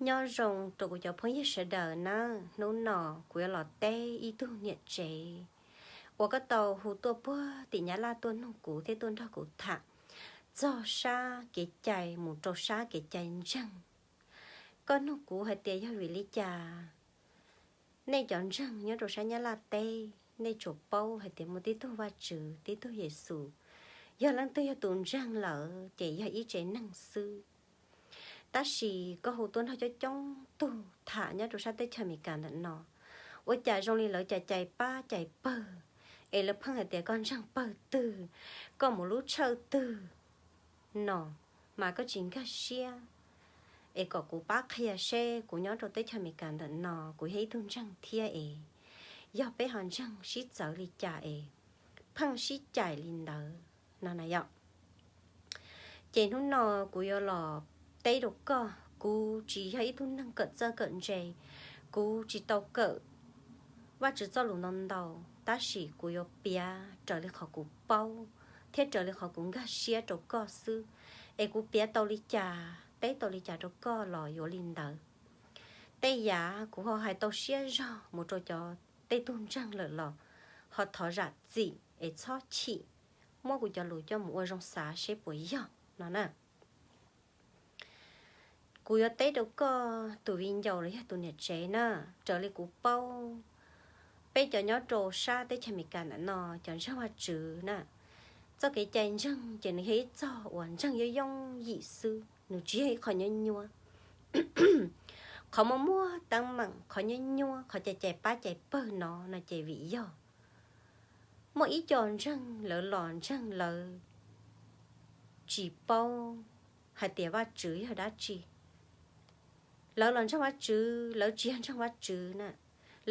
Nyob zoo rau kuv cov phooj ywg sawv daws nawb. Hnub no kuv yuav los teb ib tug niam tsev uas koj tau hu tuaj puag tim Nyab Laj tuaj nug kuv thiab tuaj nrog kuv tham txog sab kev cai mus rau sab kev cai ntseeg. Koj nug kuv hais tias yog vim li cas nej cov ntseeg nyob rau sab Nyab Laj teb nej tsuas paub hais tias muaj tib tug Vajtswv, tib tug Yexus, yog leej twg yog tus ntseeg lawm ces yog ib tsev neeg xwb. Tab sis koj hu tuaj nrog coob coob tug tham nyob rau sab teb chaws Amelikas ntawm no, ua cas zoo li lawv cais cais pab cais pawg, es lawv pheej hais tias koj ntseeg pawg twg, koj mus lub tshawj twg no, mas koj tsis nkag siab. Es kom kuv pab qhia seb kuv nyob rau teb chaws Amelikas ntawm no kuv yog ib tug ntseeg thiab es yog peb ho ntseeg sib txawv li cas es pheej sib cais li ntawd no na yom. Ces hnub no kuv yuav los teb rau koj, kuv tsis yog ib tug neeg kawm txawj kawm ntse, kuv tsis tau kawm Vajtswv txoj lus ntau ntau, tab sis kuv yuav piav raws li qhov kuv paub thiab raws li qhov kuv nkag siab rau koj xwb. Es kuv piav tau li cas, teb tau li cas rau koj los yuav li ntawd. Tej yam kuv ho hais tau siab zog mus rau cov tej tug ntseeg lawm los ho thov zam txim es txhob chim, muab kuv cov lus coj mus ua zoo xav seb puas yog no na. Kuv yuav teb rau koj tus viv ncaus los yog tus niam tsev na, raws li kuv paub, peb cov nyob rau sab teb chaws Amelikas ntawm no cov ntseeg Vajtswv na, txoj kev cai ntseeg ces nws yog ib txoj uas ntseeg yooj yooj yim xwb, nws tsis yog ib qho nyuab nyuab. Qhov muaj muaj teeb meem, qhov nyuab nyuab, qhov cais cais pab cais pawg no no ces vim yog muaj ib co ntseeg lawv los ntseeg lawv tsis paub hais tias Vajtswv yog dab tsi. Lawv los ntseeg Vajtswv, lawv tsis yog ntseeg Vajtswv na,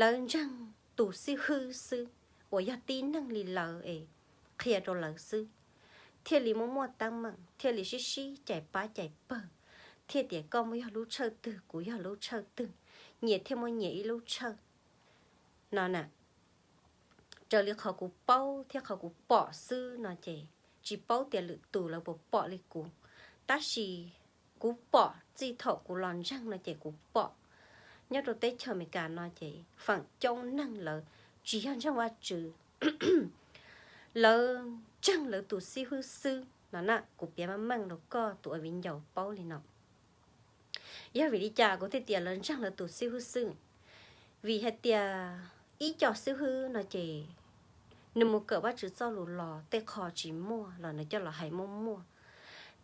lawv ntseeg tus xib hwb xwb uas yog tib neeg li lawv es qhia rau lawv xwb, thiaj li muaj muaj teeb meem, thiaj li sib sib cais pab cais pawg, thiaj tias koj muaj yog lub tshawj twg, kuv yog lub tshawj twg, nyias thiaj muaj nyias ib lub tshawj no na. Raws li qhov kuv paub thiab qhov kuv pom xwb no ces tsis paub tias lwm tus lawv puas pom li kuv, tab sis kuv pom txij thaum kuv los ntseeg no ces kuv pom nyob rau teb chaws Amelikas no ces feem coob neeg lawv tsis yog ntseeg Vajtswv, lawv ntseeg lawv tus xib hwb xwb no na. Kuv piav meej meej rau koj tus uas viv ncaus paub li no. Yog vim li cas kuv thiaj tias lawv ntseeg lawv tus xib hwb xwb? Vim hais tias ib co xib hwb no ces nws mus kawm Vajtswv txoj lus los tej qho tsis muaj los nws coj los hais muaj muaj,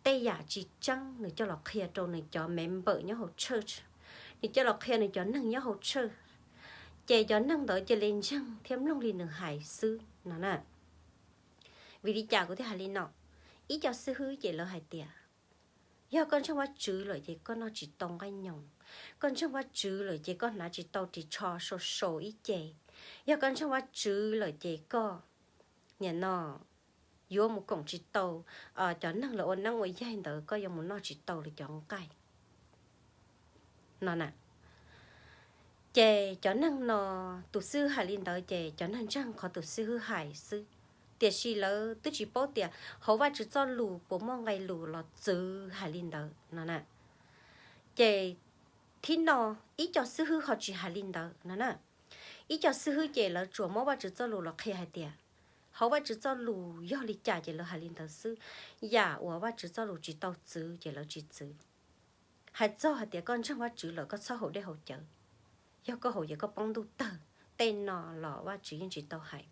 tej yam tsis tseeb nws coj los qhia rau nws cov member nyob hauv church, nws coj los qhia nws cov neeg nyob hauv church, ces cov neeg ntawd cia li ntseeg thiab mloog li nws hais xwb no na. Vim li cas kuv thiaj hais li no? Ib co xib hwb ces lawv hais tias yog koj ntseeg Vajtswv lawm ces koj noj tsis tau nqaij nyoos, koj ntseeg Vajtswv lawm ces koj hnav tsis tau ris tsho sau sau ib ce, yog koj ntseeg Vajtswv lawm ces koj nim no yuav mus koom tsis tau cov neeg lawv ua neeb ua yaig ntawd, koj yuav mus noj tsis tau lawv cov nqaij no na. Ces cov neeg no, tus xib hwb hais li ntawd ces cov neeg ntseeg qhov tus xib hwb hais xwb, tiam sis lawv twb tsis paub tias hauv Vajtswv txoj lus puas muaj nqe lus los txwv hais li ntawd no na. Ces thib no ib co xib hwb ho tsis hais li ntawd no na. Ib co xib hwb ces lawv tsuas muab Vajtswv txoj lus los qhia hais tias hauv Vajtswv txoj lus yog li cas ces lawv hais li ntawd xwb, yam uas Vajtswv txoj lus tsis tau txwv ces lawv tsis txwv. Hais txog hais tias koj ntseeg Vajtswv lawm koj txhob haus dej haus cawv, yog koj haus ces koj poob ntuj tawg, tej no los Vajtswv yeej tsis tau hais.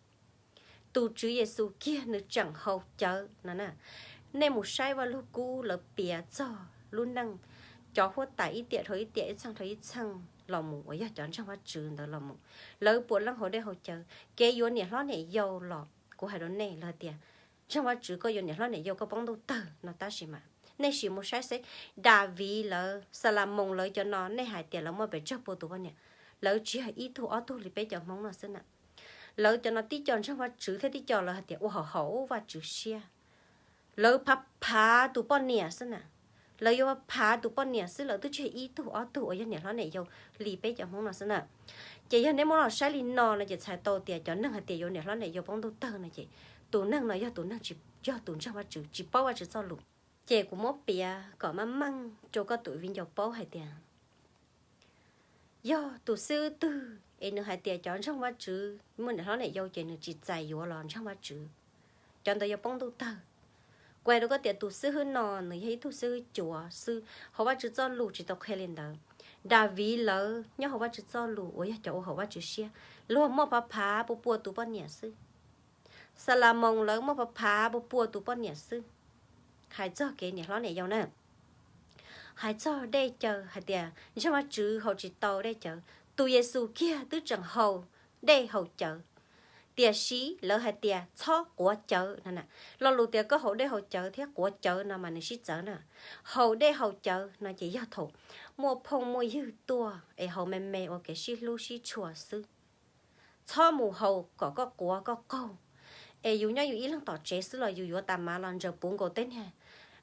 Tus Tswv Yexus kiag nws tseem haus cawv no na. Nej mus saib Vaj Lug Kub lawv piav txog lub neej cov huab tais ib tiam dhau ib tiam, ib txheej dhau ib txheej los mus uas yog cov ntseeg Vajtswv ntawd los mus, lawv puav leej haus dej haus cawv. Kev yuav niam hlob niam yau los kuv hais rau nej, lawv hais tias ntseeg Vajtswv koj yuav niam hlob niam yau koj poob ntuj tawg no, tab sis mas nej sim mus saib seb Daviv lawv, Xalamoos lawv cov no nej hais tias lawv muaj pes tsawg pua tus poj niam, lawv tsis yog ib tug ob tug li peb cov Hmoob no xwb na. Lawv cov no tib co ntseeg Vajtswv thiab tib co lawv hais tias ua haum haum Vajtswv siab. Lawv phav phav tus poj niam xwb na. Lawv yuav phav tus poj niam xwb, lawv twb tsis yog ib tug ob tug uas yog niam hlob niam yau li peb cov Hmoob no xwb na. Ces yog nej muab los saib li no no ces txhais tau tias cov neeg hais tias yuav niam hlob niam yau poob ntuj tawg no ces tus neeg no yog tus neeg tsis yog tus ntseeg Vajtswv, tsis paub Vajtswv txoj lus. Ces kuv muab piav kom meej meej rau koj tus viv ncaus paub hais tias yog tus xib hwb twg es nws hais tias cov ntseeg Vajtswv muaj niam hlob niam yau ces nws tsis txais yuav los ntseeg Vajtswv, cov ntawd yuav poob ntuj tawg. Kuv hais rau koj tias tus xib hwb no nws yog ib tug xib hwb cuav xwb, hauv Vajtswv txoj lus tsis tau qhia li ntawd. Daviv lawv nyob hauv Vajtswv txoj lus uas yog cov ua haum Vajtswv siab, luag muaj phav phav pua pua tus poj niam xwb. Xalamoos lawv muaj phav phav pua pua tus poj niam xwb. Hais txog kev niam hlob niam yau na, hais txog dej cawv hais tias ntseeg Vajtswv haus tsis tau dej cawv, tus Yexus kiag twb tseem haus dej haus cawv. Tiam sis lawv hais tias txhob quav cawv no. Lo lus tias koj haus dej haus cawv thiab quav cawv no mas nws sib txawv na. Haus dej haus cawv no ces yog thaum muaj phooj muaj ywg tuaj es haus me me ua kev sib hlub sib tshua xwb. Txhob mus haus kom koj quav koj qaug. Es yus nyob yus ib leeg tom tsev xwb los yus yuav tas mav los ntsaws puv nkaus tej niag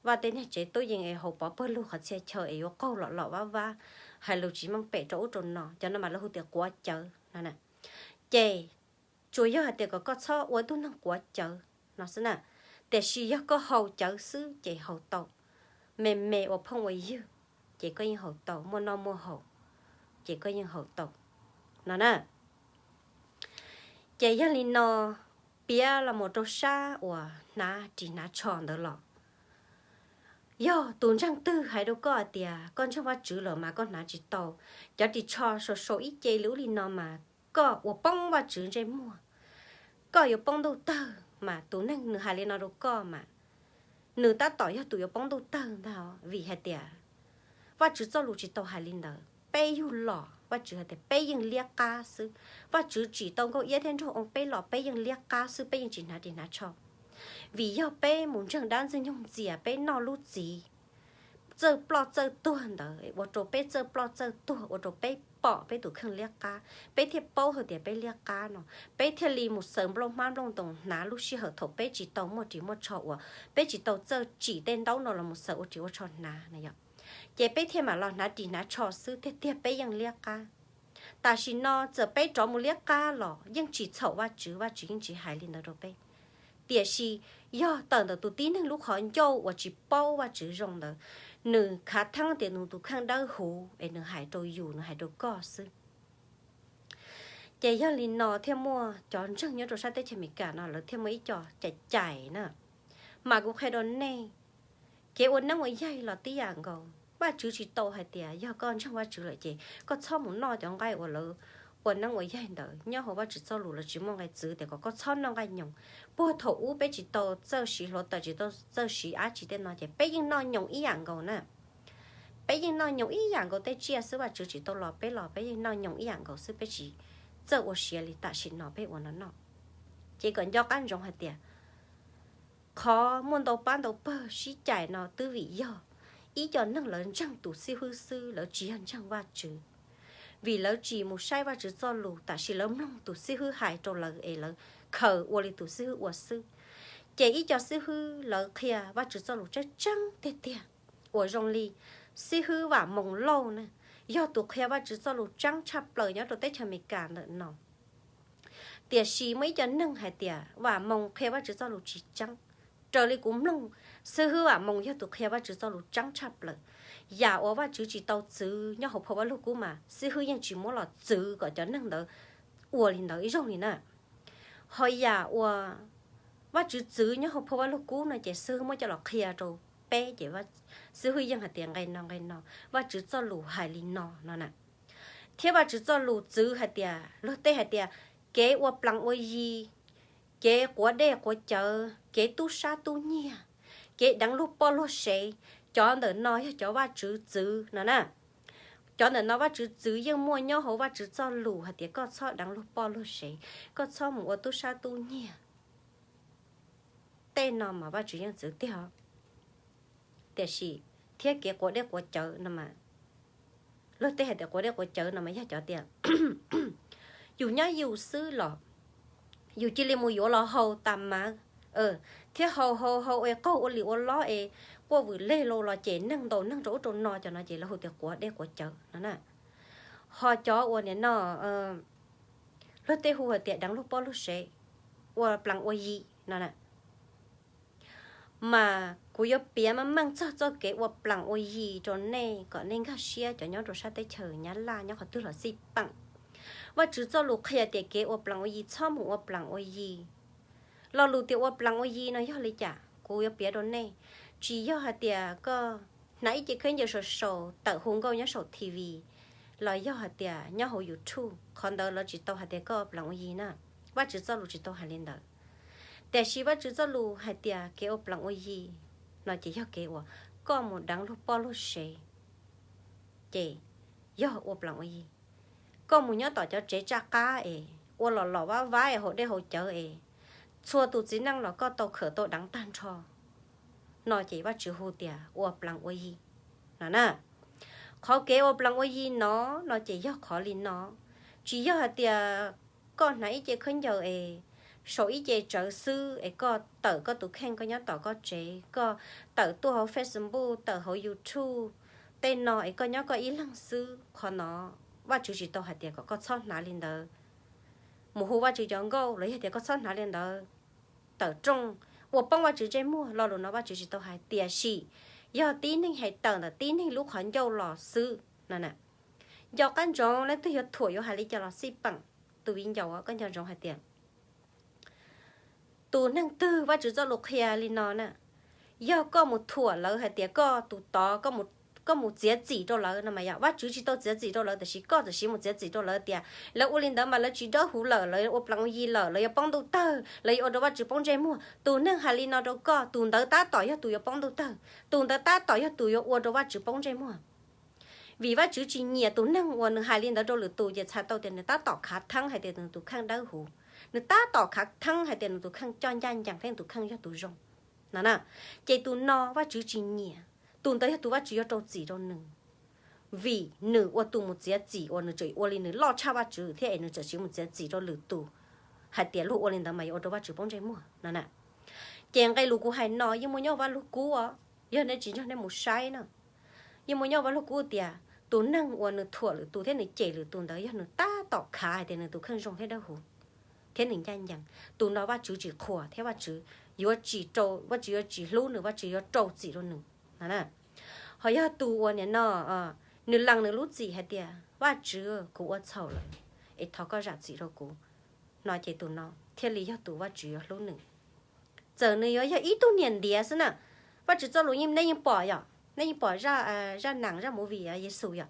vaj tej niag tsev tub yees es haus pov pawg lug qhov txhia chaw es yuav qaug lom lom vab vab, hais lus tsis meej pem rau ub rau no, cov no mas lawv hu tias quav cawv no. Ces tsuas yog hais tias kom koj txhob ua ib tug neeg quav cawv no xwb na. Tiam sis yog koj haus cawv xwb ces haus tau, me me ua phooj ua ywg ces koj yeej haus tau, muaj noj muaj haus ces koj yeej haus tau no na. Ces yog li no, piav los mus rau sab uas hnav ris hnav tsho ntawd los, yog tus ntseeg twg hais rau koj hais tias koj ntseeg Vajtswv lawm mas koj hnav tsis tau cov ris tsho sau sau ib ce li ub li no mas koj ua poob Vajtswv ntsej muag, koj yuav poob ntuj tawg. Mas tus neeg nws hais li no rau koj mas nws tab tom yog tus yuav poob ntuj tawg ntag, vim hais tias Vajtswv txoj lus tsis tau hais li ntawd. Peb yug los Vajtswv hais tias peb yeej liab qab xwb. Vajtswv tsim tau Nkauj Iab thiab Nraug Oo peb los peb yeej liab qab xwb, peb yeej tsis hnav ris hnav tsho. Vim yog peb mus ntseeg dab ntxwg nyoog ntxias peb noj lub txiv txawj ploj txawj tuag ntawd ua rau peb txawj ploj txawj tuag, ua rau peb pom peb tus kheej liab qab, peb thiaj paub hais tias peb liab qab no. Peb thiaj li mus xaws nplooj hmab nplooj ntoos hnav lub sij hawm thaum peb tsis tau muaj ris muaj tsho uas peb tsis tau txawj tsim tej ntaub no los mus xaws ua ris ua tsho hnav na yom. Ces peb thiaj mam los hnav ris hnav tsho xwb, tiag tiag peb yeej liab qab. Tam sim no txawm peb rov mus liab qab los yeej tsis txhaum Vajtswv, Vajtswv yeej tsis hais li ntawd rau peb. Tiam sis yog tawm ntawm tus tib neeg lub qhov ncauj uas tsis paub Vajtswv zoo ntawd, nws khav theeb tias nws tus kheej dawb huv es nws hais rau yus, nws hais rau koj xwb. Ces yog li no thiaj muaj cov ntseeg nyob rau sab teb chaws Amelikas no lawv thiaj muaj ib co cais cais na. Mas kuv qhia rau nej, kev ua neeb ua yaig los tib yam nkaus. Vajtswv tsis tau hais tias yog koj ntseeg Vajtswv lawm ces koj txhob mus noj cov nqaij uas lawv ua neeb ua yaig ntawd. Nyob hauv Vajtswv txoj lus lawv tsis muaj nqe txwv tias kom koj txhob noj nqaij nyoos. Puag thaum ub peb tsis tau txawj siv hluav taws, tsis tau txawj siv dab tsi tej no ces peb yeej noj nyoos ib yam nkaus na. Peb yeej noj nyoos ib yam nkaus tej tsiaj xwb, Vajtswv tsis tau los peb los peb yeej noj nyoos ib yam nkaus xwb, peb tsis txawj ua siav li tam sim no peb ua no noj. Ces kom nco qab ntsoov hais tias qhov muaj ntau pab ntau pawg sib cais no twb vim yog ib co neeg lawv ntseeg tus xib hwb xwb, lawv tsis yog ntseeg Vajtswv. Vim lawv tsis mus saib Vajtswv txoj lus, tab sis lawv mloog tus xib hwb hais rau lawv es lawv khaws ua li tus xib hwb ua xwb. Ces ib co xib hwb lawv qhia Vajtswv txoj lus tseeb tseeb tiag tiag, uas zoo li xib hwb Vam Moos Lauj na, yog tus qhia Vajtswv txoj lus tseeb tshaj plaws nyob rau teb chaws Amelikas ntawm no. Tiam sis muaj ib co neeg hais tias Vam Moos qhia Vajtswv txoj lus tsis tseeb. Raws li kuv mloog, xib hwb Vam Moos yog tus qhia Vajtswv txoj lus tseeb tshaj plaws. Yam uas Vajtswv tsis tau txwv nyob hauv phau Vaj Lug Kub mas xib hwb yeej tsis muab los txwv kom cov neeg ntawd ua li ntawd ib zaug li na. Ho yam uas Vajtswv txwv nyob hauv phau Vaj Lug Kub no ces xib hwb muab coj los qhia rau peb ces xib hwb yeej hais tias nqe no nqe no, Vajtswv txoj lus hais li no no na. Thiab Vajtswv txoj lus txwv hais tias, luag tej hais tias kev ua plees ua yi, kev quav dej quav cawv, kev tub sab tub nyiag, kev deev luag poj luag sev, cov ntawm no yog cov Vajtswv txwv no na. Cov ntawm no Vajtswv txwv yeej muaj nyob hauv Vajtswv txoj lus hais tias koj txhob deev luag poj luag sev, koj txhob mus ua tub sab tub nyiag. Tej no mas Vajtswv yeej txwv tiag. Tiam sis thiab kev quav dej quav cawv no mas, luag tej hais tias quav dej quav cawv no mas yog cov tias yus nyob yus xwb los yus cia li mus yuav los haus tas mawv, thiab haus haus haus es qaug ua li ua lob es quaj vwm leg los ces neeg ntaus neeg rau ub rau no, cov no ces lawv hu tias quav dej quav cawv no na. Ho cov uas nim no luag tej hu hais tias deev luag poj luag sev, ua plees ua yi no na, mas Kuv yuav piav meej meej txog txoj kev ua plees ua yi rau nej kom nej nkag siab cov nyob rau sab teb chaws Nyab Laj nyob qhov twg los xij peem. Vaj Tswv txoj lus qhia tias kev ua plees ua yi txhob mus ua plees ua yi. Lo lus tias ua plees ua yi no yog li cas kuv yuav piav rau nej. Tsis yog hais tias koj hnav ib ce khaub ncaws sau sau tawm hu nkauj nyob saum T V los yog hais tias nyob hauv YouTube, qhov ntawd lawv tsis tau hais tias koj ua plees ua yi na. Vaj Tswv txoj lus tsis tau hais li ntawd. Tiam sis Vaj Tswv txoj lus hais tias kev ua plees ua yi no ces yog kev uas koj mus deev luag poj luag sev, ces yog ua plees ua yi. Koj mus nyob tom cov tsev tsaj qab es ua los los vab vab es haus dej haus cawv es txhua tus txiv neej los koj tau khawm tau deev tag nrho, no ces Vaj Tswv hu tias ua plees ua yi no na. Qhov kev ua plees ua yi no, no ces yog qhov li no. Tsis yog hais tias koj hnav ib ce khaub ncaws es sau ib ce tsawv xwb es koj tawm koj tus kheej koj nyob tom koj tsev, koj tawm tuaj hauv Facebook, tawm hauv YouTube tej no es koj nyob koj ib leeg xwb. Qhov no Vaj Tswv tsis tau hais tias kom koj txhob hnav li ntawd, mus hu Vaj Tswv cov nkauj los yog tias koj txhob hnav li ntawd tawm rooj ua poob Vaj Tswv ntsej muag. Lo lus no Vaj Tswv tsis tau hais, tiam sis yog tib neeg hais tawm ntawm tib neeg lub qhov ncauj los xwb no. Nco qab ntsoov, leej twg yuav thuam yuav hais li cas los xij peem, tus viv ncaus koj nco ntsoov hais tias tus neeg twg Vaj Tswv txoj lus qhia li no na, yog koj mus thuam lawv hais tias koj tus tod, koj mus txiav txim rau lawv no mas yog Vaj Tswv tsis tau txiav txim rau lawv, tiam sis koj txawm siv mus txiav txim rau lawv tias lawv ua li ntawd mas lawv tsis dawb huv lawm, lawv ua plees ua yi lawm, lawv yuav poob ntuj tawg, lawv yuav ua rau Vaj Tswv poob ntsej muag. Tus neeg hais li no rau koj, tus ntawd tab tom yog tus yuav poob ntuj tawg, tus ntawd tab tom yog tus yuav ua rau Vaj Tswv poob ntsej muag. Vim Vaj Tswv tsis nyiam tus neeg uas nws hais li ntawd rau lwm tus ces txhais tau tias nws tab tom khav theeb hais tias nws tus kheej dawb huv, nws tab tom khav theeb hais tias nws tus kheej coj ncaj ncees thiab nws tus kheej yog tus zoo no na. Ces tus no Vaj Tswv tsis nyiam, tus ntawd yog tus Vaj Tswv yuav rau txim rau nws, vim nws ua tus mus txiav txim uas nws tseem ua li nws loj tshaj Vaj Tswv thiab es nws txawm siv mus txiav txim rau lwm tus hais tias luag ua li ntawd mas yuav ua rau Vaj Tswv poob ntsej muag no na. Ces nqe lus kuv hais no yeej muaj nyob Vaj Lug Kub os, yog nej tsis nco nej mus saib na. Yeej muaj nyob Vaj Lug Kub tias tus neeg uas nws thuam lwm tus thiab nws cem lwm tus ntawd yog nws tab tom khav hais tias nws tus kheej zoo thiab dawb huv thiab nws ncaj ncees, tus no Vaj Tswv tsis qhuas thiab Vaj Tswv yuav tsis rau, Vaj Tswv yuav tsis hlub nws, Vaj Tswv yuav rau txim rau nws no. Ho yog tus uas nim no nws lees nws lub txim hais tias Vaj Tswv, kuv ua txhaum lawm es thov koj zam txim rau kuv no ces tus no thiaj li yog tus Vaj Tswv yuav hlub nws. Txawm nws yuav yog ib tug niam ntiav xwb na, Vaj Tswv txoj lus nej yeej pom yom, nej yeej pom zaj, zaj nees zaj movie Yexus yom,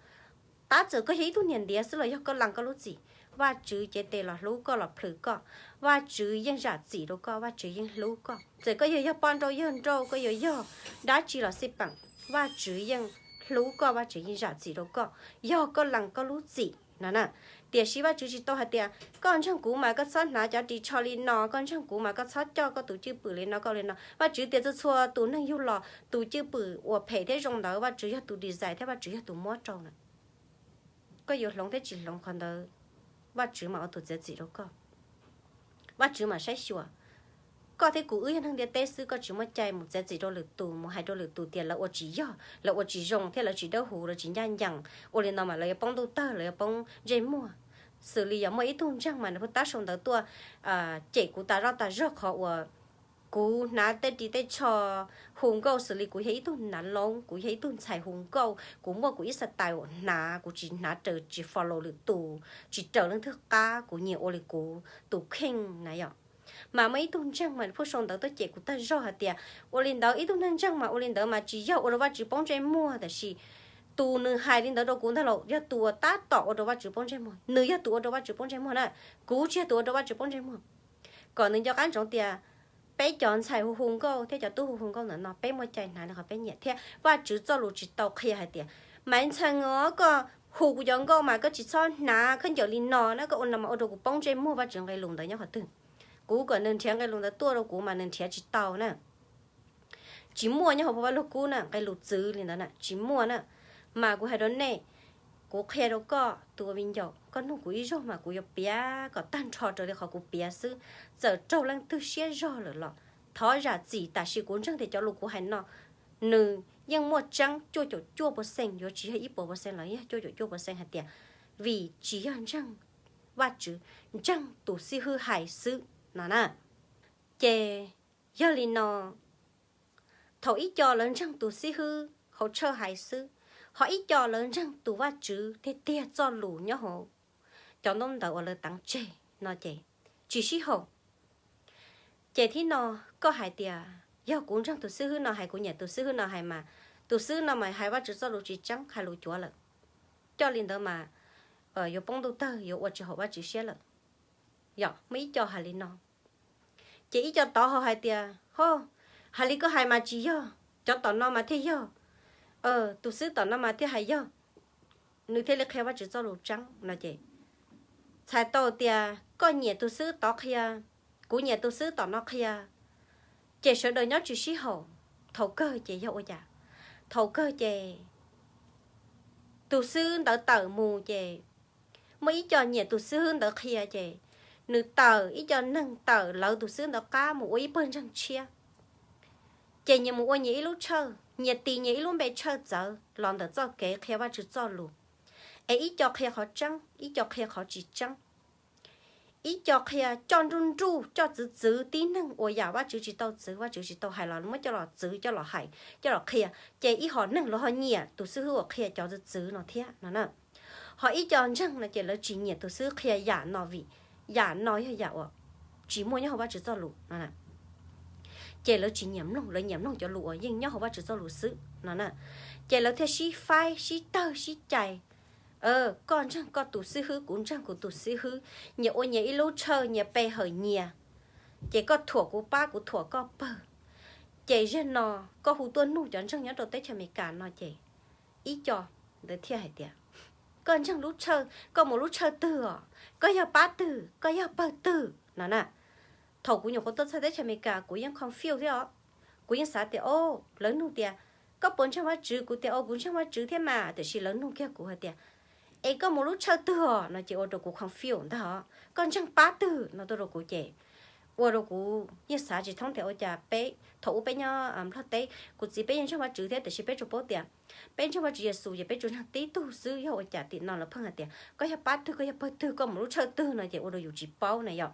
tab txawm koj yog ib tug niam ntiav xwb los yog koj lees koj lub txim, Vaj Tswv cev tes los hlub koj los plhws koj, Vaj Tswv yeej zam txim rau koj, Vaj Tswv yeej hlub koj. Txawm koj yuav yog poj nrauj yawg nrauj, koj yuav yog dab tsi los xij peem, Vaj Tswv yeej hlub koj, Vaj Tswv yeej zam txim rau koj yog koj lees koj lub txim no na. Tiam sis Vaj Tswv tsis tau hais tias koj ntseeg kuv mas koj txhob hnav cov ris tsho li no, koj ntseeg kuv mas koj txhob coj koj tus cwj pwm li no koj li no. Vaj Tswv tias txhua txhua tus neeg yug los tus cwj pwm uas phem thiab zoo ntawd Vaj Tswv yog tus design thiab Vaj Tswv yog tus muab rau na. Koj yuav hloov thiab tsis hloov qhov ntawd, Vaj Tswv mas ua tus txiav txim rau koj. Vaj Tswv mas saib xyuas. Koj thiab kuv wb yog neeg ntiaj teb xwb, koj tsis muaj cai mus txiav txim rau lwm tus, mus hais rau lwm tus tias lawv ua tsis yog, lawv ua tsis zoo thiab lawv tsis dawb huv, lawv tsis ncaj ncees, ua li no mas lawv yuav poob ntuj tawg, lawv yuav poob ntsej muag. Xws li yog muaj ib tug ntseeg mas nws pheej tab sau ntawv tuaj cem kuv tas zoj tas zog qhov uas kuv hnav tej ris tej tsho hu nkauj xws li kuv yog ib tug nav loob, kuv yog ib tug ntxhais hu nkauj, kuv muaj kuv ib style uas hnav, kuv tsis hnav raws tsis follow lwm tus, tsis raws leej twg qab, kuv nyiam ua li kuv tus kheej na yom. Mas muaj ib tug ntseeg mas pheej sau ntawv tuaj cem kuv tag zog hais tias ua li ntawd ib tug neeg ntseeg mas ua li ntawd mas tsis yog ua rau Vaj Tswv poob ntsej muag, tab sis tus nws hais li ntawd rau kuv ntag los yog tus uas tab tom ua rau Vaj Tswv poob ntsej muag, nws yog tus ua rau Vaj Tswv poob ntsej muag na, kuv tsis yog tus ua rau Vaj Tswv poob ntsej muag. Kom nws nco qab ntsoov tias peb cov ntxhais hu hu nkauj thiab cov tub hu hu nkauj ntawm no peb muaj cai hnav li qhov peb nyiam thiab Vaj Tswv txoj lus tsis tau qhia hais tias Maiv Ntxhee os, koj hu kuv cov nkauj mas koj tsis txhob hnav khaub ncaws li no na, koj ua no mas ua rau kuv poob ntsej muag. Vaj Tswv nqe lus ntawd nyob qhov twg? Kuv kom nws nrhiav nqe lus ntawd tuaj rau kuv mas nws nrhiav tsis tau na. Tsis muaj nyob hauv Vaj Lug Kub na, nqe lus txwv li ntawd na tsis muaj na. Mas kuv hais rau nej, kuv qhia rau koj tus ua viv ncaus, koj nug kuv ib zaug mas kuv yuav piav kom tag nrho raws li qhov kuv piav xwb. Txawm raug leej twg siab zog lawm los thov zam txim, tab sis kuv ntseeg tias cov lus kuv hais no nws yeej muaj tseeb cuaj caum cuaj percent, yuav tsis yog ib puas percent los yog cuaj caum cuaj percent hais tias vim tsis yog ntseeg Vaj Tswv, ntseeg tus xib hwb hais xwb no na. Ces yog li no, Thaum ib co lawv ntseeg tus xib hwb hauv tshawj hais xwb, ho ib co lawv ntseeg tus Vajtswv tiag tiag txoj lus nyob hauv cov ntaub ntawv uas lawv teev tseg no ces tsis sib haum. Ces thib no koj hais tias yog kuv ntseeg tus xib hwb no hais, kuv nyiam tus xib hwb no hais mas tus xib hwb no mas hais Vajtswv txoj lus tsis tseeb, hais lus cuav lawm, coj li ntawd mas yuav poob ntuj tawg, yuav ua tsis haum Vajtswv siab lawm. Yog muaj ib co hais li no, ces ib co tod ho hais tias, ho, hais li koj hais mas tsis yog, cov tom no mas thiaj yog, tus xib hwb tom no mas thiaj hais yog, nws thiaj li qhia Vajtswv txoj lus tseeb no ces txhais tau tias koj nyiam tus xib hwb tod qhia, kuv nyiam tus xib hwb tom no qhia, ces sawv daws nyob tsis sib haum. Thaum kawg ces yog ua cas? Thaum kawg ces tus xib hwb ntawd tawm mus ces muaj ib co nyiam tus xib hwb ntawd qhia ces nws tawm, ib co neeg tawm lawv tus xib hwb ntawd qab mus ua ib pawg ntseeg tshiab. Ces nyias mus ua nyias ib lub tshawj, nyias tis nyias ib lub npe tshawj txawv los ntawm txoj kev qhia Vajtswv txoj lus, es ib co qhia qhov tseeb, ib co qhia qhov tsis tseeb. Ib co qhia coj nruj nruj, coj txwv txwv tib neeg uas yam Vajtswv tsis tau txwv, Vajtswv tsis tau hais los muab coj los txwv, coj los hais, coj los qhia. Ces ib hom neeg los ho nyiam tus xib hwb uas qhia cov txwv txwv no thiab no na. Ho ib co ntseeg no ces lawv tsis nyiam tus xib hwb qhia yam no vim yam no yog yam uas tsis muaj nyob hauv Vajtswv txoj lus no. Ces lawv tsis nyiam mloog, lawv nyiam mloog cov lus uas yeej nyob hauv Vajtswv txoj lus xwb no na. Ces lawv thiaj sib faib, sib tawg, sib cais. Koj ntseeg koj tus xib hwb, kuv ntseeg kuv tus xib hwb, nyias ua nyias ib lub tshawj, nyias pe hawm nyias. Ces koj thuam kuv pab, kuv thuam koj pawg. Ces zaum no koj hu tuaj nug cov ntseeg nyob rau teb chaws Amelikas no ces ib co ntawd thiaj hais tias, koj ntseeg lub tshawj, koj mus lub tshawj twg os? Koj yog pab twg? Koj yog pawg twg no na? Thaum kuv nyuam qhuav tuaj txog teb chaws Amelikas kuv yeej confuse thiab os. Kuv yeej xav tias, o, lawv nug tias koj puas ntseeg Vajtswv, kuv tias, o, kuv ntseeg Vajtswv thiab mas, tiam sis lawv nug kiag kuv hais tias, es koj mus lub tshawj twg os no ces ua rau kuv confuse ntag os. Koj ntseeg pab twg no tuaj rau kuv ces ua rau kuv yeej xav tsis thoob tias ua cas peb thaum ub peb nyob Nplog teb, kuv txiv peb yeej ntseeg Vajtswv thiab tiam sis peb tsuas paub tias peb ntseeg Vajtswv Yexus ces peb tsuas ntseeg tib tug xwb, yog ua cas tim no lawv pheej hais tias koj yog pab twg, koj yog pawg twg, koj mus lub tshawj twg no ces ua rau yus tsis paub na yom.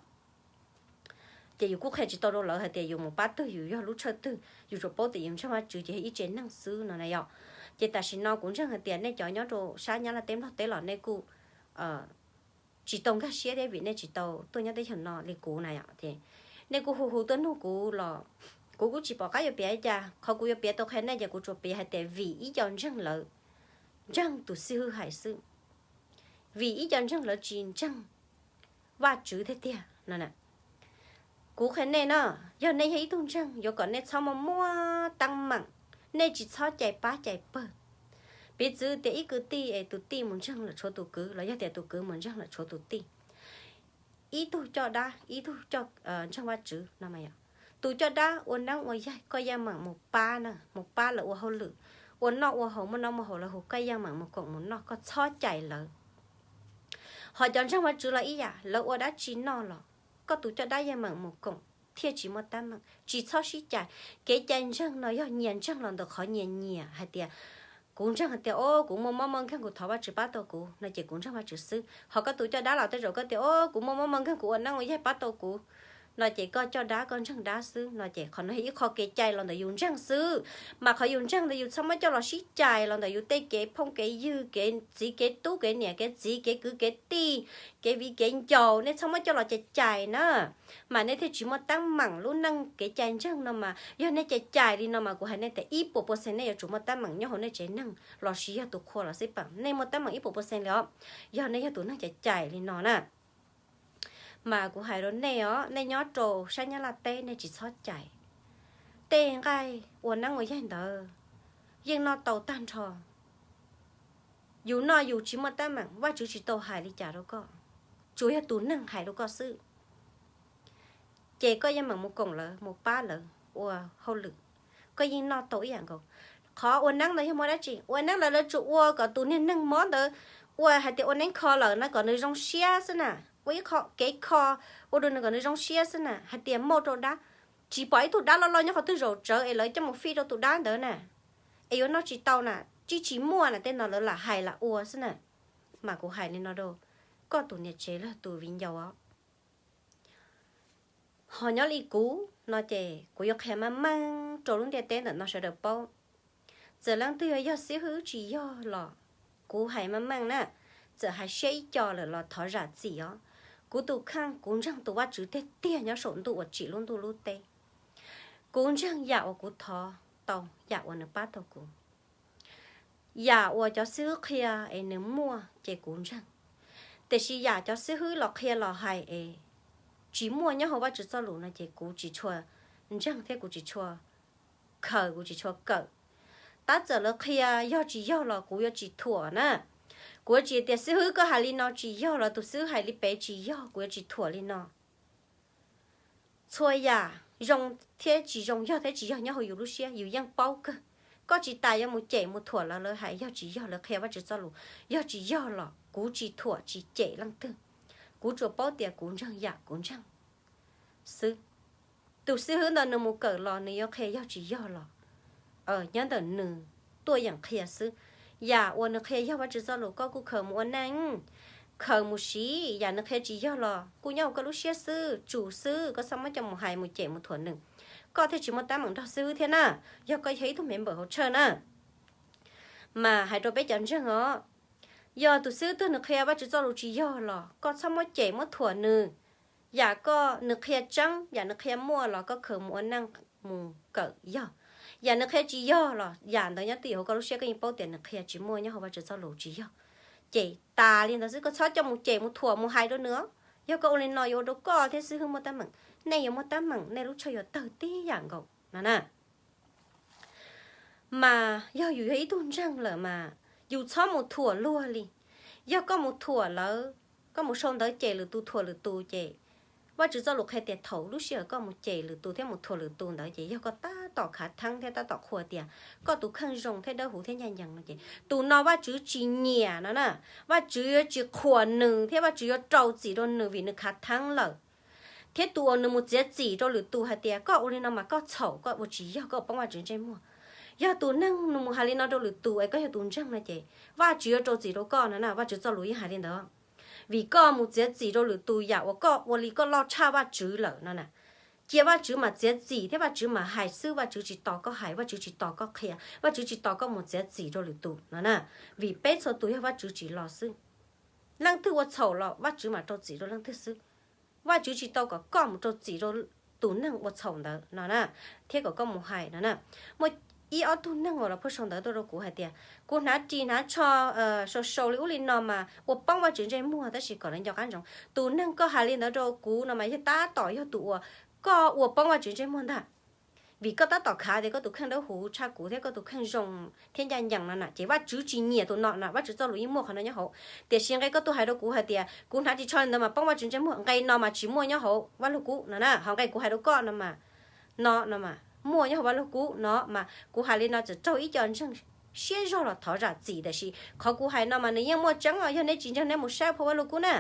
Ces yus kuj qhia tsis tau rau lawv hais tias yus mus pab twg, yus yog lub tshawj twg, yus tsuas paub tias yus ntseeg Vajtswv ces yog ib tsev neeg xwb no na yom. Ces tam sim no kuv ntseeg hais tias nej cov nyob rau sab Nyab Laj teb Nplog teb los nej kuj tsis tau nkag siab thiab vim nej tsis tau tuaj nyob teb chaws no li kuv na yom. Nej kuj hu hu tuaj nug kuv los kuv kuj tsis pom qab yuav piav li cas. Qhov kuv yuav piav tau qhia nej ces kuv tsuas piav hais tias vim ib co ntseeg lawv ntseeg tus xib hwb hais xwb, vim ib co ntseeg lawv tsis ntseeg Vajtswv tiag tiag no. Kuv qhia nej na, yog nej yog ib tug ntseeg yuav kom nej txhob muaj muaj teeb meem, nej tsis txhob cais pab cais pawg. Piv txwv tias ib kwv tij es tus tij mus ntseeg lawm tshuav tus kwv, los yog tias tus kwv mus ntseeg lawm tshuav tus tij, ib tug coj dab ib tug coj ntseeg Vajtswv no mas yom. Tus coj dab ua neeb ua yaig koj yeej meem mus pab na, mus pab lawv ua hauj lwm, ua noj ua haus muaj noj muaj haus lawv hu koj yeej meem mus koom mus noj, koj txhob cais lawv. Ho cov ntseeg Vajtswv los ib yam, lawv ua dab tsi noj los koj tus coj dab yeej meem mus koom thiaj tsis muaj teeb meem, tsis txhob sib cais. Kev cai ntseeg no yog nyias ntseeg los ntawm qhov nyias nyiam hais tias, kuv ntseeg hais tias o kuv muaj mob muaj nkeeg kuv thov Vajtswv pab tau kuv no ces kuv ntseeg Vajtswv xwb. Ho koj tus coj dab los tej zaum koj tias o kuv muaj mob muaj nkeeg kuv ua neeb ua yaig pab tau kuv no ces koj coj dab koj ntseeg dab xwb no ces qhov no yog ib qho kev cai los ntawm yus ntseeg xwb. Mas qhov yus ntseeg ntawd yus txhob muab coj los sib cais los ntawm yus tej kev phooj kev ywg, kev txiv kev tub, kev niam kev txiv, kev kwv kev tij, kev viv kev ncaus, nej txhob muab coj los cais cais na. Mas nej thiaj tsis muaj teeb meem. Lub neej kev cai ntseeg no mas yog nej cais cais li no mas kuv hais nej tias ib puas percent nej yuav tsum muaj teeb meem nyob hauv nej tsev neeg lossis yog tus qhua los xij peem, nej muaj teeb meem ib puas percent li os, yog nej yog tus neeg cais cais li no na. Mas kuv hais rau nej os, nej nyob rau sab Nyab Laj teb nej tsis txhob cais. Tej nqaij ua neeb ua yaig ntawd yeej noj tau tag nrho. Yus noj yus tsis muaj teeb meem, Vajtswv tsis tau hais li cas rau koj, tsuas yog tus neeg hais rau koj xwb. Ces koj yeej meem mus koom lawv, mus pab lawv ua hauj lwm, koj yeej noj tau ib yam nkaus. Qhov ua neeb ntawd yog muaj dab tsi? Ua neeb lawv, lawv tsuas ua kom tus niag neeg mob ntawd ua hais tias ua neeb kho lawm no kom nws zoo siab xwb na, ua ib qho kev kho ua rau nws kom nws zoo siab xwb na, hais tias muaj rau dab. Tsis pom ib tug dab loj loj nyob qhov twg zaum tsawv es lawv coj mus fij rau tus dab ntawd na, es yuav noj tsis tau na, tsis tsis muaj na, tej no lawv lam hais lam ua xwb na. Mas kuv hais li no rau koj tus niam tsev los tus viv ncaus os. Ho nyob li kuv no ces kuv yuav qhia meej meej rau lub ntiaj teb ntawm no sawv daws paub. Txawm leej twg yuav yog xib hwb tsis yog los kuv hais meej meej na, txawm hais siab ib co lawm los thov zam txim os. Kuv tus kheej kuv ntseeg tus Vajtswv tiag tiag nyob saum ntuj uas tsim lub ntuj lub teb. Kuv ntseeg yam uas kuv thov tau, yam uas nws pab tau kuv. Yam uas cov xib hwb qhia es nws muaj ces kuv ntseeg, tiam sis yam cov xib hwb los qhia los hais es tsis muaj nyob hauv Vajtswv txoj lus no ces kuv tsis tshua ntseeg thiab kuv tsis tshua khaws, kuv tsis tshua kawm. Tab txawm lawv qhia yog tsis yog los kuv yuav tsis thuam na. Kuv yuav tsis tias xib hwb koj hais li no tsis yog los tus xib hwb hais li pem tsis yog, kuv yuav tsis thuam li no. Txhua yam zoo thiab tsis zoo, yog thiab tsis yog nyob hauv yus lub siab yus yeej paub kawg. Koj tsis tas yuav mus cem mus thuam lawv, lawv hais yog tsis yog, lawv qhia Vajtswv txoj lus yog tsis yog los kuv tsis thuam tsis cem leej twg. Kuv tsuas paub tias kuv ntseeg yam kuv ntseeg xwb. Tus xib hwb ntawd nws mus kawm los nws yuav qhia yog tsis yog los nyob ntawm nws tuaj yeem qhia xwb. Yam uas nws qhia yog Vajtswv txoj lus koj kuj khaws mus ua neej, khaws mus siv. Yam nws qhia tsis yog los kuj nyob hauv koj lub siab xwb, tsum xwb, koj txhob muab coj mus hais mus cem mus thuam nws. Koj thiaj tsis muaj teeb meem nrog xib hwb thiab na, yog koj yog ib tug member hauv church na. Mas hais rau peb cov ntseeg os, yog tus xib hwb twg nws qhia Vajtswv txoj lus tsis yog los koj txhob muab cem muab thuam nws. Yam koj nws qhia tseeb, yam nws qhia muaj los koj khaws mus ua neej mus kawm yog. Yam nws qhia tsis yog los yam ntawd nyob twj ywm hauv koj lub siab koj yeej paub tias nws qhia tsis muaj nyob hauv Vajtswv txoj lus tsis yog. Ces tas li ntawd xwb, koj txhob coj mus cem mus thuam mus hais rau nws. Yog koj ua li no yuav ua rau koj thiab xib hwb muaj teeb meem, nej yuav muaj teeb meem, nej lub church yuav tawg tib yam nkaus no na. Mas yog yus yog ib tug ntseeg lawm mas yus txhob mus thuam luag li. Yog koj mus thuam lawv, koj mus sau ntawv cem lwm tus thuam lwm tus ces Vajtswv txoj lus qhia tias thaum lub sij hawm koj mus cem lwm tus thiab mus thuam lwm tus ntawd ces yog koj tab tom khav theeb thiab tab tom qhuas tias koj tus kheej zoo thiab dawb huv thiab ncaj ncees no ces tus no Vajtswv tsis nyiam no na. Vajtswv yuav tsis qhuas nws thiab Vajtswv yuav rau txim rau nws vim nws khav theeb lawm. Thiab tus uas nws mus txiav txim rau lwm tus hais tias koj ua li no mas koj txhaum, koj ua tsis yog, koj poob Vajtswv ntsej muag. Yog tus neeg nws mus hais li no rau lwm tus es koj yog tus ntseeg no ces Vajtswv yuav rau txim rau koj no na, Vajtswv txoj lus yeej hais li ntawd. Vim koj mus txiav txim rau lwm tus yam uas koj ua li koj loj tshaj Vajtswv lawm no na. Cia Vajtswv mas txiav txim thiab Vajtswv mas hais xwb, Vajtswv tsis tos koj hais, Vajtswv tsis tos koj qhia, Vajtswv tsis tos koj mus txiav txim rau lwm tus no na. Vim peb txhua tus yog Vajtswv tsim los xwb. Leej twg ua txhaum los Vajtswv mam rau txim rau leej twg xwb. Vajtswv tsis tau kom koj mus rau txim rau tus neeg ua txhaum ntawd no na, thiab kom koj mus hais no na. Muaj ib ob tug neeg uas los phaj sau ntawv tuaj rau kuv hais tias kuv hnav ris hnav tsho sau sau li ub li no mas ua poob Vajtswv ntsej muag, tab sis kom lawv nco qab ntsoov, tus neeg koj hais li ntawd rau kuv no mas yog tab tom yog tus uas koj ua poob Vajtswv ntsej muag ntag. Vim koj tab tom khav tias koj tus kheej dawb huv tshaj kuv thiab koj tus kheej zoo thiab ncaj ncees no na, ces Vajtswv tsis nyiam tus no na, Vajtswv txoj lus yeej muaj qhov no nyob hauv. Tiam sis nqe koj tuaj hais rau kuv hais tias kuv hnav ris tsho li ntawd mas poob Vajtswv ntsej muag, nqe no mas tsis muaj nyob hauv Vajluskub no na, ho nqe kuv hais rau koj no mas, no no mas muaj nyob hauv Vajluskub no mas kuv hais li no txawm raug ib co ntseeg siab zog los thov zam txim, tiam sis qhov kuv hais no mas nws yeej muaj tseeb os, yog nej tsis ntseeg nej mus saib phau Vajluskub na.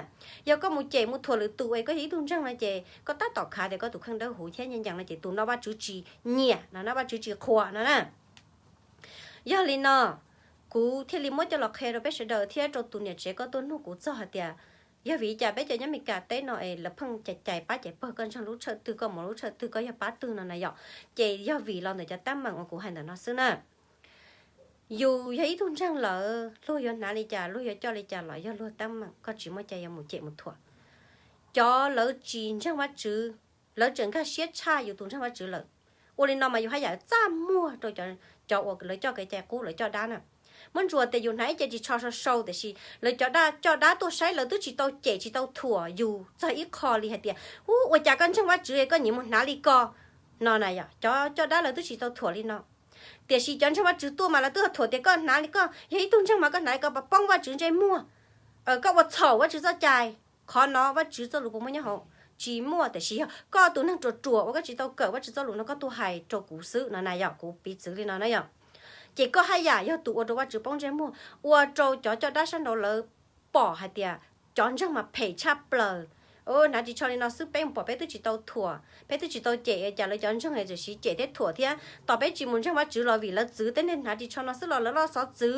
Yog koj mus cem mus thuam lwm tus es koj yog ib tug ntseeg no ces koj tab tom khav tias koj tus kheej dawb huv thiab ncaj ncees no ces tus no Vajtswv tsis nyiam no na, Vajtswv tsis qhuas no na. Yog li no, kuv thiaj li muab coj los qhia rau peb sawv daws thiab rau tus niam tsev koj tuaj nug kuv txog hais tias yog vim li cas peb cov nyob Meskas teb no es lawv pheej cais cais pab cais pawg, koj ntseeg lub tshawj twg koj mus lub tshawj twg koj yog pab twg no na yom. Ces yog vim los ntawm cov teeb meem uas kuv hais ntawm no xwb na. Yus yog ib tug ntseeg lawm, luag yuav hnav li cas luag yuav coj li cas los yog luag teeb meem, koj tsis muaj cai yuav mus cem mus thuam. Cov lawv tsis ntseeg Vajtswv, lawv tseem nkag siab tshaj yus tus ntseeg Vajtswv lawm. Ua li no mas yus haj yam txaj muag rau cov uas lawv coj kev cai qub lawv coj dab na. Muab ntsuas tias yus hnav ib ce ris tsho sau sau tiam sis lawv cov dab coj dab tuaj saib lawv twb tsis tau cem tsis tau thuam yus txog ib qho li hais tias ub ua cas koj ntseeg Vajtswv koj nyiam mus hnav li ko no na yom. Cov coj dab lawv twb tsis tau thuam li no. Tiam sis cov ntseeg Vajtswv tuaj mas lawv twb ho thuam tias koj hnav li, koj yog ib tug ntseeg mas koj hnav li ko poob Vajtswv ntsej muag, koj ua txhaum Vajtswv txoj cai. Qhov no Vajtswv txoj lus puas muaj nyob hauv? Tsis muaj. Tiam sis yog koj tus neeg ruam ruam uas koj tsis tau kawm Vajtswv txoj lus no koj tuaj hais rau kuv xwb no na yom, kuv piv txwv li no na yom. Ces koj haj yam yog tus ua rau Vajtswv poob ntsej muag, ua rau cov coj dab sab nraud lawv pom hais tias cov ntseeg mas phem tshaj plaws. Hnav ris tsho li no xwb peb mus pom peb twb tsis tau thuam peb twb tsis tau cem, cas lawv cov ntseeg txawm siv cem thiab thuam thiab. Tos peb tsis mus ntseeg Vajtswv los vim lawv txwv tej neeg hnav ris tsho no xwb los lawv loj xov txwv,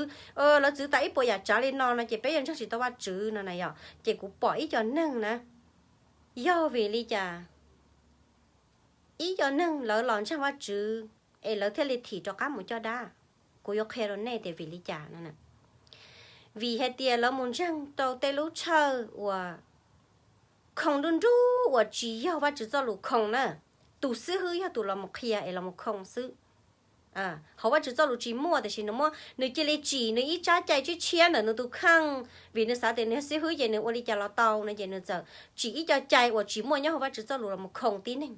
lawv txwv tas ib puas yam tsav li no no ces peb yuav ntseeg tsis tau Vajtswv no na yom. Ces kuv pom ib co neeg na, yog vim li cas ib co neeg lawv los ntseeg Vajtswv es lawv thiaj li thim rov qab mus coj dab. Kuv yuav qhia rau nej tias vim li cas no. Vim hais tias lawv mus ntseeg rau tej lub chaw uas khoo nruj nruj uas tsis yog Vajtswv txoj lus khoo na. Tus xib hwb yog tus los mus qhia es los mus khoo xwb. Hauv Vajtswv txoj lus tsis muaj, tiam sis nws muaj, nws cia li tsim nws ib tsab cai tshiab tshiab ntawm nws tus kheej, vim nws xav tias nws yog xib hwb ces nws ua li cas los tau no ces nws txawm tsim ib co cai uas tsis muaj nyob hauv Vajtswv txoj lus los mus khoo tib neeg.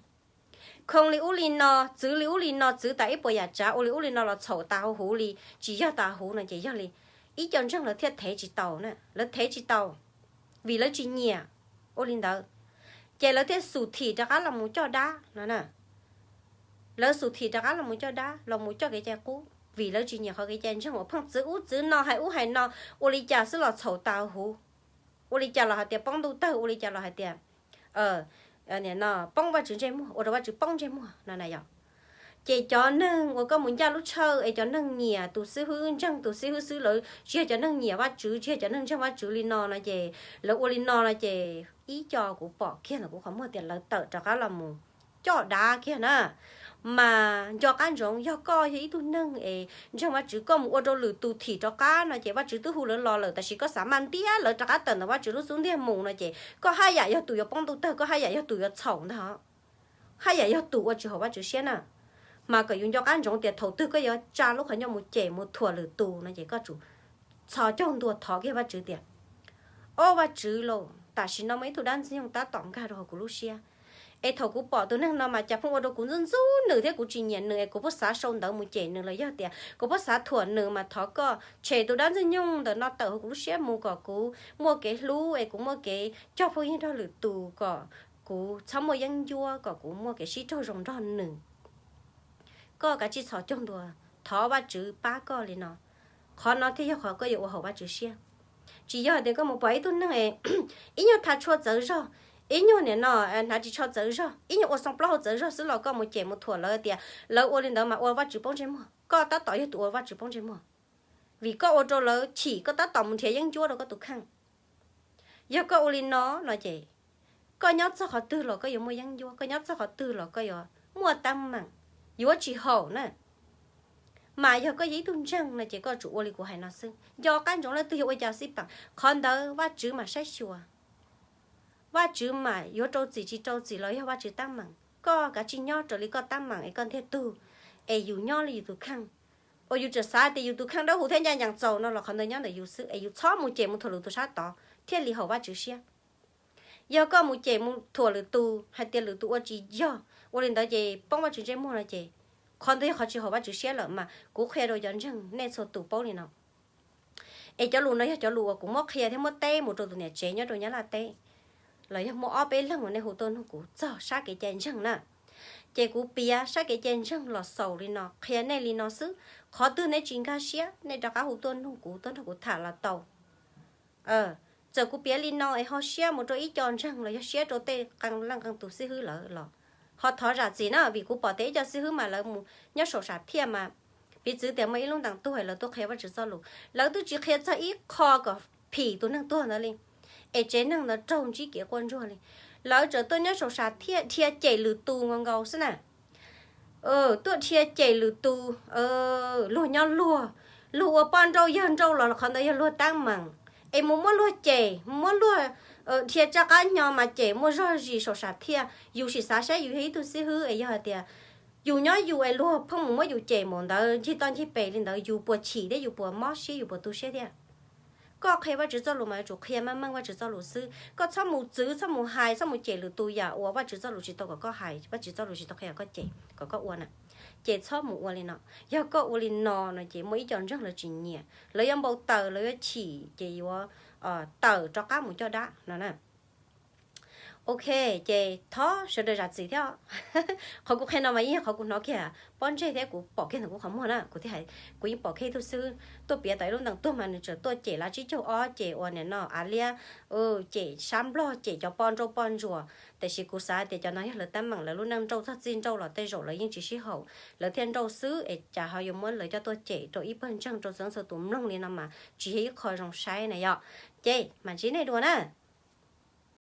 Khoo li ub li no, txwv li ub li no, txwv tas ib puas yam tsav, ua li ub li no los txhaum tas huv li, tsis yog tas huv no ces yog li ib co ntseeg lawv thiaj thev tsis tau na, lawv thev tsis tau, vim lawv tsis nyiam. Ua li ntawd ces lawv thiaj xub thim rov qab los mus coj dab no na. Lawv xub thim rov qab los mus coj dab, los mus coj kev cai qub, vim lawv tsis nyiam qhov kev cai ntseeg uas pheej txwv ub txwv no, hais ub hais no, ua li cas xwb los txhaum tas huv, ua li cas los hais tias poob ntuj tawg, ua li cas los hais tias poob Vajtswv ntsej muag, ua rau Vajtswv poob ntsej muag no na yom. Ces cov neeg uas koj mus ncaj lub chaw es cov neeg nyiam tus xib hwb, ntseeg tus xib hwb xwb, lawv tsis yog cov neeg nyiam Vajtswv, tsis yog cov neeg ntseeg Vajtswv li no no ces lawv ua li no no ces ib co kuv pom kiag ntawm kuv qhov muag tias lawv tawm rov qab los mus coj dab kiag na. Mas nco qab ntsoov, yog koj yog ib tug neeg es ntseeg Vajtswv, koj mus ua rau lwm tus thim rov qab no ces Vajtswv twb hu lawv los lawm, tab sis koj xav maj ntiab lawv rov qab tawm ntawm Vajtswv lub xub ntiag mus no ces koj haj yam yog tus yuav poob ntuj tawg, koj haj yam yog tus yuav txhaum ntag. Haj yam yog tus ua tsis haum Vajtswv siab na. Mas kom yus nco qab ntsoov tias thaum twg koj yuav tsa lub qhov ncauj mus cem mus thuam lwm tus no ces koj tsum txhos caug ntua thov kiag Vajtswv tias, Au Vajtswv lauj, tam sim no muaj ib tug dab ntxwg nyoog tab tom nkag rau hauv kuv lub siab, es thaum kuv pom tus neeg no mas cas pheej ua rau kuv ntxub ntxub nws thiab kuv tsis nyiam nws es kuv pheej xav sau ntawv mus cem nws los yog tias kuv pheej xav thuam nws, mas thov koj tshem tus dab ntxwg nyoog ntawm no tawm hauv kuv lub siab mus kom kuv muaj kev hlub es kuv muaj kev cog phooj ywg nrog lwm tus, kom kuv txhob muaj yeeb ncuab, kom kuv muaj kev sib raug zoo nrog nws. Koj kav tsij txhos caug ntua thov Vajtswv pab koj li no, qhov no thiaj yog qhov koj yuav ua haum Vajtswv siab. Tsis yog tias koj mus pom ib tug neeg es ib nyuag tha tshuaj txawv zog, ib nyuag nim no hnav ris tsho txawv zog, ib nyuag ua xoo plaub hau txawv zog xwb los koj mus cem mus thuam lawv tias lawv ua li ntawd mas ua Vajtswv poob ntsej muag, koj tab tom yog tus ua Vajtswv poob ntsej muag. Vim koj ua rau lawv chim, koj tab tom mus nrhiav yeeb ncuab rau koj tus kheej. Yog koj ua li no no ces koj nyob txog qhov twg los koj yuav muaj yeeb ncuab, koj nyob txog qhov twg los koj yuav muaj teeb meem, yuav tsis haum na. Mas yog koj yog ib tug ntseeg no ces koj tsum ua li kuv hais no xwb, nco qab ntsoov leej twg yog ua cas xij peem qhov ntawd Vajtswv mam saib xyuas. Vajtswv mas yuav rau txim tsis rau txim los yog Vajtswv teeb meem, koj kav tsij nyob raws li koj teeb meem es koj ntiag tug, es yus nyob li yus tus kheej. Uas yus tseem xav tias yus tus kheej dawb huv thiab ncaj ncees txaus no los qhov ntawd nyob ntawm yus xwb, es yus txhob mus cem mus thuam lwm tus sab tod thiaj li haum Vajtswv siab. Yog koj mus cem mus thuam lwm tus hais tias lwm tus ua tsis yog, ua li ntawd ces poob Vajtswv ntsej muag no ces qhov ntawd yog qhov tsis haum Vajtswv siab lawm, mas kuv qhia rau cov ntseeg nej txhua tus paub li no. Es cov lus no yog cov lus uas kuv muab qhia thiab muab teb mus rau tus niam tsev nyob rau Nyab Laj teb, los yog muaj ob peb leeg uas nej hu tuaj nug kuv txog sab kev cai ntseeg na. Ces kuv piav sab kev cai ntseeg los xaus li no, qhia nej li no xwb. Qhov twg nej tsis nkag siab nej rov qab hu tuaj nug kuv, tuaj nrog kuv tham los tau. Txawm kuv piav li no es ho siab mus rau ib co ntseeg los yog siab rau tej qee leej qee tus xib hwb lawm los ho thov zam txim na, vim kuv pom tias ib co xib hwb mas lawv mus nyob saum sam thiaj mas, piv txwv tias muaj ib lub ntees tuag lawv tuaj qhia Vajtswv txoj lus, lawv twb tsis qhia txog ib qho kom phim tus neeg tuag ntawd li, es tsev neeg ntawd raug ntsib kev quaj ntsuag li. Lawv txawm tuaj nyob saum sam thiaj dhia cem lwm tus nkaus nkaus xwb na. Tuaj dhia cem lwm tus, luag nyob luag, luag ua poj nrauj yawg nrauj los qhov ntawd yog luag teeb meem, es mus muab luag cem, muab luag dhia tsa qab nyo mas cem muaj zog zis saum sam thiaj. Yus sim xav saib yus yog ib tug xib hwb es yog hais tias yus nyob yus es luag pheej mus muab yus cem npaum ntawd ncig toj ncig pes li ntawd, yus puas chim thiab yus puas mob siab, yus puas tu siab thiab? Koj qhia Vajtswv txoj lus mas yuav tsum qhia meej meej Vajtswv txoj lus xwb. Koj txhob mus txwv, txhob mus hais, txhob mus cem lwm tus yam uas Vajtswv txoj lus tsis tau kom koj hais, Vajtswv txoj lus tsis tau qhia koj cem, kom koj ua na. Ces txhob mus ua li no. Yog koj ua li no no ces muaj ib co ntseeg lawv tsis nyiam, lawv yuav npau taws, lawv yuav chim, ces yuav tawm rov qab mus coj dab no na. Ok, ces thov sawv daws zam txim thiab. Qhov kuv qhia no mas yeej yog qhov kuv hnov kiag pob ntseg thiab kuv pom kiag ntawm kuv qhov muag na. Kuv thiaj hais, kuv yeej pom kiag ib tug xib hwb tuaj piav tau ib lub ntees tuag mas nws tseem tuaj cem lav tsib caug ob, cem uas nim no av liab, cem sab nplog, cem cov poj nrauj poj ntsuam. Tiam sis kuv xav tias cov no yog lawv teeb meem, lawv lub neej nrauj txog txij nrauj los tej zaum lawv yeej tsis sib haum, lawv thiaj nrauj xwb, es cas ho yuav muab lawv coj tuaj cem rau ib pawg ntseeg rau txhua txhua tus mloog li no mas tsis yog ib qho zoo saib na yom. Ces mam ntsib nej dua na.